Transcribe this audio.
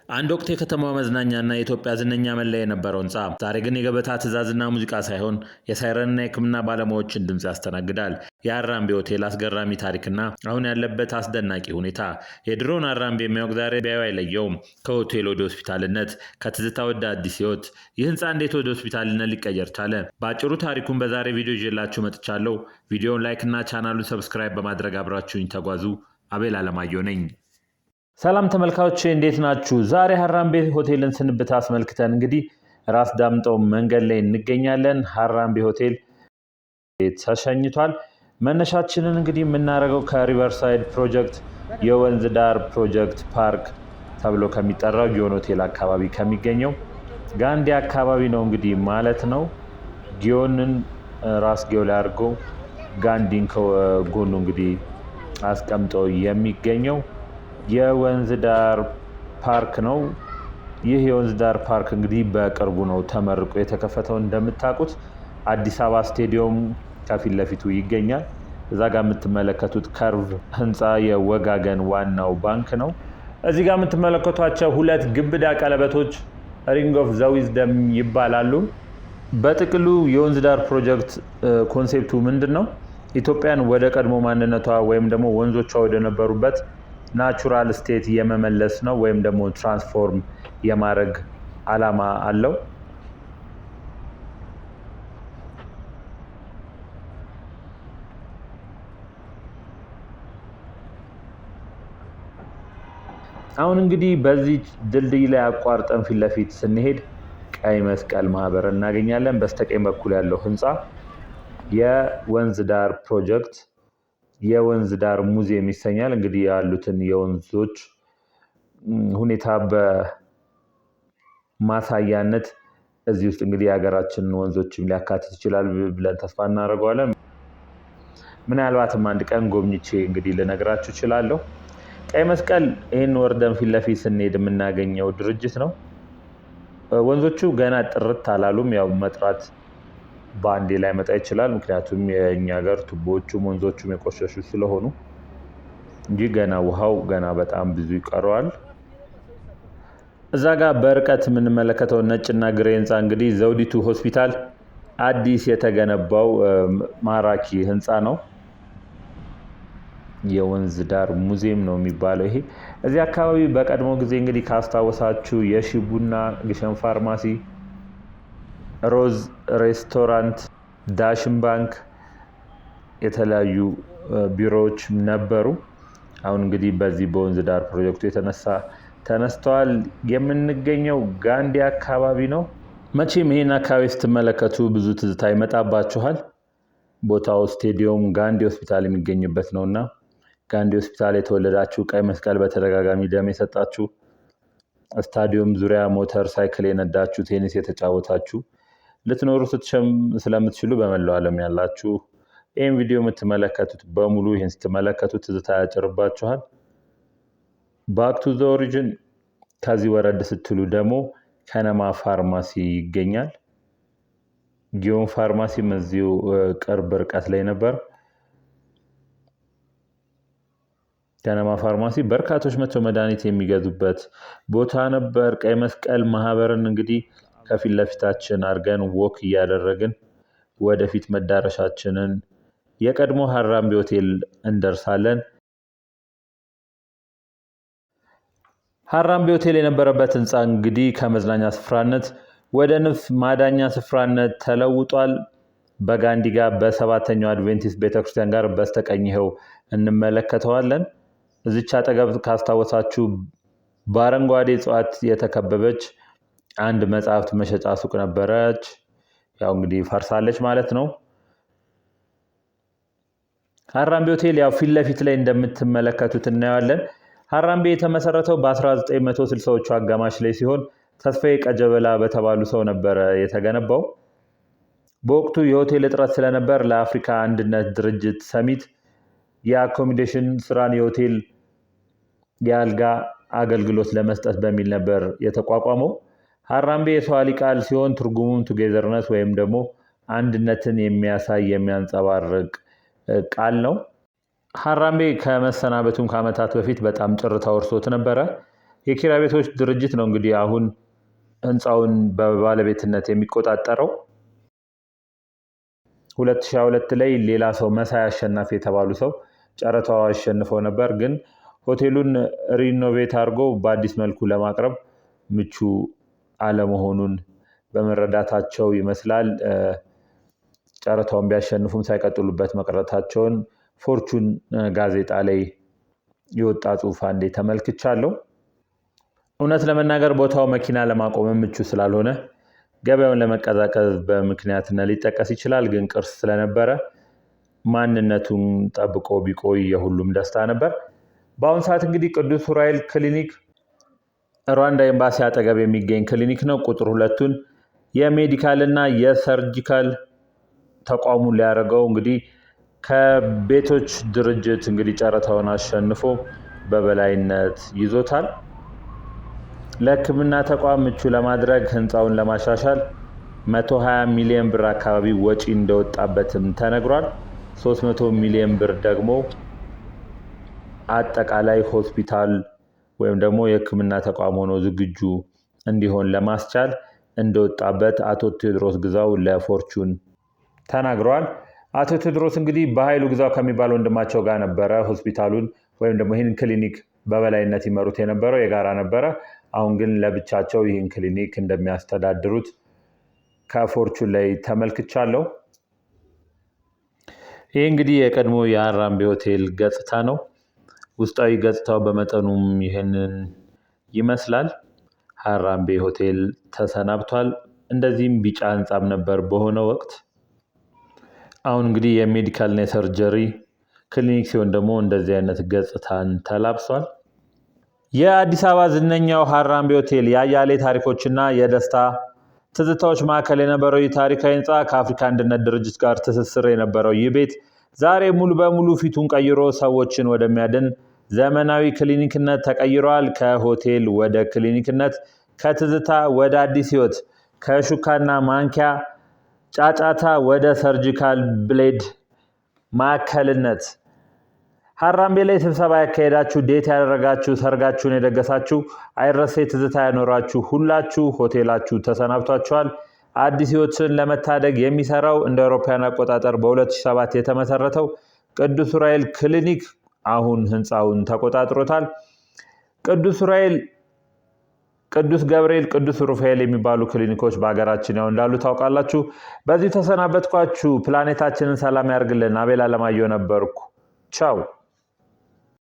አንድ ወቅት የከተማዋ መዝናኛና የኢትዮጵያ ዝነኛ መለያ የነበረው ህንፃ ዛሬ ግን የገበታ ትዕዛዝና ሙዚቃ ሳይሆን የሳይረንና የሕክምና ባለሙያዎችን ድምፅ ያስተናግዳል። የሀራምቤ ሆቴል አስገራሚ ታሪክና አሁን ያለበት አስደናቂ ሁኔታ። የድሮን ሀራምቤ የሚያውቅ ዛሬ ቢያዩ አይለየውም። ከሆቴል ወደ ሆስፒታልነት፣ ከትዝታ ወደ አዲስ ህይወት። ይህ ህንፃ እንዴት ወደ ሆስፒታልነት ሊቀየር ቻለ? በአጭሩ ታሪኩን በዛሬ ቪዲዮ ይዤላችሁ መጥቻለሁ። ቪዲዮውን like እና ቻናሉን subscribe በማድረግ አብራችሁኝ ተጓዙ። አቤል አለማየሁ ነኝ። ሰላም ተመልካቾች፣ እንዴት ናችሁ? ዛሬ ሀራምቤ ሆቴልን ስንብት አስመልክተን እንግዲህ ራስ ዳምጠው መንገድ ላይ እንገኛለን። ሀራምቤ ሆቴል ተሸኝቷል። መነሻችንን እንግዲህ የምናደርገው ከሪቨርሳይድ ፕሮጀክት የወንዝ ዳር ፕሮጀክት ፓርክ ተብሎ ከሚጠራው ጊዮን ሆቴል አካባቢ ከሚገኘው ጋንዲ አካባቢ ነው እንግዲህ ማለት ነው። ጊዮንን ራስጌው ላይ አድርጎ ጋንዲን ከጎኑ እንግዲህ አስቀምጦ የሚገኘው የወንዝ ዳር ፓርክ ነው። ይህ የወንዝ ዳር ፓርክ እንግዲህ በቅርቡ ነው ተመርቆ የተከፈተው። እንደምታውቁት አዲስ አበባ ስቴዲየም ከፊት ለፊቱ ይገኛል። እዛ ጋር የምትመለከቱት curve ህንፃ የወጋገን ዋናው ባንክ ነው። እዚህ ጋር የምትመለከቷቸው ሁለት ግብዳ ቀለበቶች Ring of the Wisdom ይባላሉ። በጥቅሉ የወንዝ ዳር ፕሮጀክት concept ኡ ምንድን ነው? ኢትዮጵያን ወደ ቀድሞ ማንነቷ ወይም ደግሞ ወንዞቿ ወደ ነበሩበት natural state የመመለስ ነው ወይም ደግሞ transform የማድረግ አላማ አለው። አሁን እንግዲህ በዚህ ድልድይ ላይ አቋርጠን ፊት ለፊት ስንሄድ ቀይ መስቀል ማህበር እናገኛለን። በስተቀኝ በኩል ያለው ህንፃ የወንዝ ዳር ፕሮጀክት የወንዝ ዳር ሙዚየም ይሰኛል። እንግዲህ ያሉትን የወንዞች ሁኔታ በማሳያነት እዚህ ውስጥ እንግዲህ የሀገራችንን ወንዞችም ሊያካትት ይችላል ብለን ተስፋ እናደርገዋለን። ምናልባትም አንድ ቀን ጎብኝቼ እንግዲህ ልነግራችሁ እችላለሁ። ቀይ መስቀል ይህን ወርደን ፊት ለፊት ስንሄድ የምናገኘው ድርጅት ነው። ወንዞቹ ገና ጥርት አላሉም። ያው መጥራት በአንዴ ላይመጣ ይችላል። ምክንያቱም የእኛ ሀገር ቱቦዎቹም ወንዞቹም የቆሸሹ ስለሆኑ እንጂ ገና ውሃው ገና በጣም ብዙ ይቀረዋል። እዛ ጋር በርቀት የምንመለከተው ነጭና gray ህንፃ እንግዲህ ዘውዲቱ ሆስፒታል አዲስ የተገነባው ማራኪ ህንፃ ነው። የወንዝ ዳር ሙዚየም ነው የሚባለው ይሄ። እዚህ አካባቢ በቀድሞ ጊዜ እንግዲህ ካስታወሳችሁ የሺ ቡና፣ ግሸን ፋርማሲ፣ ሮዝ ሬስቶራንት፣ ዳሽን ባንክ የተለያዩ ቢሮዎች ነበሩ። አሁን እንግዲህ በዚህ በወንዝ ዳር ፕሮጀክቱ የተነሳ ተነስተዋል። የምንገኘው ጋንዲ አካባቢ ነው። መቼም ይሄን አካባቢ ስትመለከቱ ብዙ ትዝታ ይመጣባችኋል። ቦታው ስቴዲየም ጋንዲ ሆስፒታል የሚገኝበት ነውና ጋንዲ ሆስፒታል የተወለዳችሁ፣ ቀይ መስቀል በተደጋጋሚ ደም የሰጣችሁ፣ ስታዲየም ዙሪያ ሞተር ሳይክል የነዳችሁ፣ ቴኒስ የተጫወታችሁ ልትኖሩ ስለምትችሉ በመላው ዓለም ያላችሁ ይህን ቪዲዮ የምትመለከቱት በሙሉ ይህን ስትመለከቱት ትዝታ ያጭርባችኋል። Back to the origin። ከዚህ ወረድ ስትሉ ደግሞ ከነማ ፋርማሲ ይገኛል። ጊዮን ፋርማሲም እዚሁ ቅርብ ርቀት ላይ ነበር። ከነማ ፋርማሲ በርካቶች መጥተው መድኃኒት የሚገዙበት ቦታ ነበር። ቀይ መስቀል ማህበርን እንግዲህ ከፊት ለፊታችን አድርገን walk እያደረግን ወደፊት መዳረሻችንን የቀድሞ ሀራምቤ ሆቴል እንደርሳለን። ሀራምቤ ሆቴል የነበረበት ህንፃ እንግዲህ ከመዝናኛ ስፍራነት ወደ ነፍስ ማዳኛ ስፍራነት ተለውጧል። በጋንዲ ጋር በሰባተኛው አድቬንቲስት ቤተክርስቲያን ጋር በስተቀኝ ይኸው እንመለከተዋለን። እዚች አጠገብ ካስታወሳችሁ በአረንጓዴ እጽዋት የተከበበች አንድ መጽሐፍት መሸጫ ሱቅ ነበረች። ያው እንግዲህ ፈርሳለች ማለት ነው። ሀራምቤ ሆቴል ያው ፊት ለፊት ላይ እንደምትመለከቱት እናየዋለን። ሀራምቤ የተመሰረተው በ1960ዎቹ አጋማሽ ላይ ሲሆን ተስፋዬ ቀጀበላ በተባሉ ሰው ነበረ የተገነባው። በወቅቱ የሆቴል እጥረት ስለነበር ለአፍሪካ አንድነት ድርጅት summit የ accommodation ስራን የሆቴል የአልጋ አገልግሎት ለመስጠት በሚል ነበር የተቋቋመው። ሀራምቤ የስዋሂሊ ቃል ሲሆን ትርጉሙም togetherness ወይም ደግሞ አንድነትን የሚያሳይ የሚያንጸባርቅ ቃል ነው። ሀራምቤ ከመሰናበቱም ከዓመታት በፊት በጣም ጭር ተወርሶት ነበረ። የኪራይ ቤቶች ድርጅት ነው እንግዲህ አሁን ህንፃውን በባለቤትነት የሚቆጣጠረው። 2022 ላይ ሌላ ሰው መሳይ አሸናፊ የተባሉ ሰው ጨረታው አሸንፈው ነበር። ግን ሆቴሉን renovate አድርጎ በአዲስ መልኩ ለማቅረብ ምቹ አለመሆኑን በመረዳታቸው ይመስላል ጨረታውን ቢያሸንፉም ሳይቀጥሉበት መቅረታቸውን ፎርቹን ጋዜጣ ላይ የወጣ ጽሑፍ አንዴ ተመልክቻለሁ። እውነት ለመናገር ቦታው መኪና ለማቆም ምቹ ስላልሆነ ገበያውን ለመቀዛቀዝ በምክንያትነት ሊጠቀስ ይችላል። ግን ቅርስ ስለነበረ ማንነቱን ጠብቆ ቢቆይ የሁሉም ደስታ ነበር። በአሁኑ ሰዓት እንግዲህ ቅዱስ ዑራኤል ክሊኒክ ሩዋንዳ ኤምባሲ አጠገብ የሚገኝ ክሊኒክ ነው። ቁጥር 2ቱን የ medical እና የ surgical ተቋሙን ሊያደርገው እንግዲህ ከቤቶች ድርጅት እንግዲህ ጨረታውን አሸንፎ በበላይነት ይዞታል። ለሕክምና ተቋም ምቹ ለማድረግ ህንፃውን ለማሻሻል 120 ሚሊዮን ብር አካባቢ ወጪ እንደወጣበትም ተነግሯል። 300 ሚሊዮን ብር ደግሞ አጠቃላይ ሆስፒታል ወይም ደግሞ የሕክምና ተቋም ሆኖ ዝግጁ እንዲሆን ለማስቻል እንደወጣበት አቶ ቴዎድሮስ ግዛው ለፎርቹን ተናግረዋል። አቶ ቴዎድሮስ እንግዲህ በኃይሉ ግዛው ከሚባል ወንድማቸው ጋር ነበረ ሆስፒታሉን ወይም ደግሞ ይህን ክሊኒክ በበላይነት ይመሩት የነበረው፣ የጋራ ነበረ። አሁን ግን ለብቻቸው ይህን ክሊኒክ እንደሚያስተዳድሩት ከፎርቹን ላይ ተመልክቻለሁ። ይህ እንግዲህ የቀድሞ የሀራምቤ ሆቴል ገጽታ ነው። ውስጣዊ ገጽታው በመጠኑም ይህንን ይመስላል። ሀራምቤ ሆቴል ተሰናብቷል። እንደዚህም ቢጫ ህንፃም ነበር በሆነ ወቅት። አሁን እንግዲህ የ medical ና የ surgery ክሊኒክ ሲሆን ደግሞ እንደዚህ አይነት ገጽታን ተላብሷል። የአዲስ አበባ ዝነኛው ሀራምቤ ሆቴል የአያሌ ታሪኮችና የደስታ ትዝታዎች ማዕከል የነበረው ይህ ታሪካዊ ህንፃ ከአፍሪካ አንድነት ድርጅት ጋር ትስስር የነበረው ይህ ቤት ዛሬ ሙሉ በሙሉ ፊቱን ቀይሮ ሰዎችን ወደሚያድን ዘመናዊ ክሊኒክነት ተቀይሯል። ከሆቴል ወደ ክሊኒክነት፣ ከትዝታ ወደ አዲስ ህይወት፣ ከሹካና ማንኪያ ጫጫታ ወደ surgical blade ማዕከልነት። ሀራምቤ ላይ ስብሰባ ያካሄዳችሁ፣ date ያደረጋችሁ፣ ሰርጋችሁን የደገሳችሁ፣ አይረሴ ትዝታ ያኖራችሁ ሁላችሁ ሆቴላችሁ ተሰናብቷችኋል። አዲስ ህይወትን ለመታደግ የሚሰራው እንደ አውሮፓውያን አቆጣጠር በ2007 የተመሰረተው ቅዱስ ዑራኤል ክሊኒክ አሁን ህንፃውን ተቆጣጥሮታል። ቅዱስ ዑራኤል፣ ቅዱስ ገብርኤል፣ ቅዱስ ሩፋኤል የሚባሉ ክሊኒኮች በሀገራችን ያው እንዳሉ ታውቃላችሁ። በዚሁ ተሰናበትኳችሁ። ፕላኔታችንን ሰላም ያርግልን። አቤል አለማየሁ ነበርኩ። ቻው።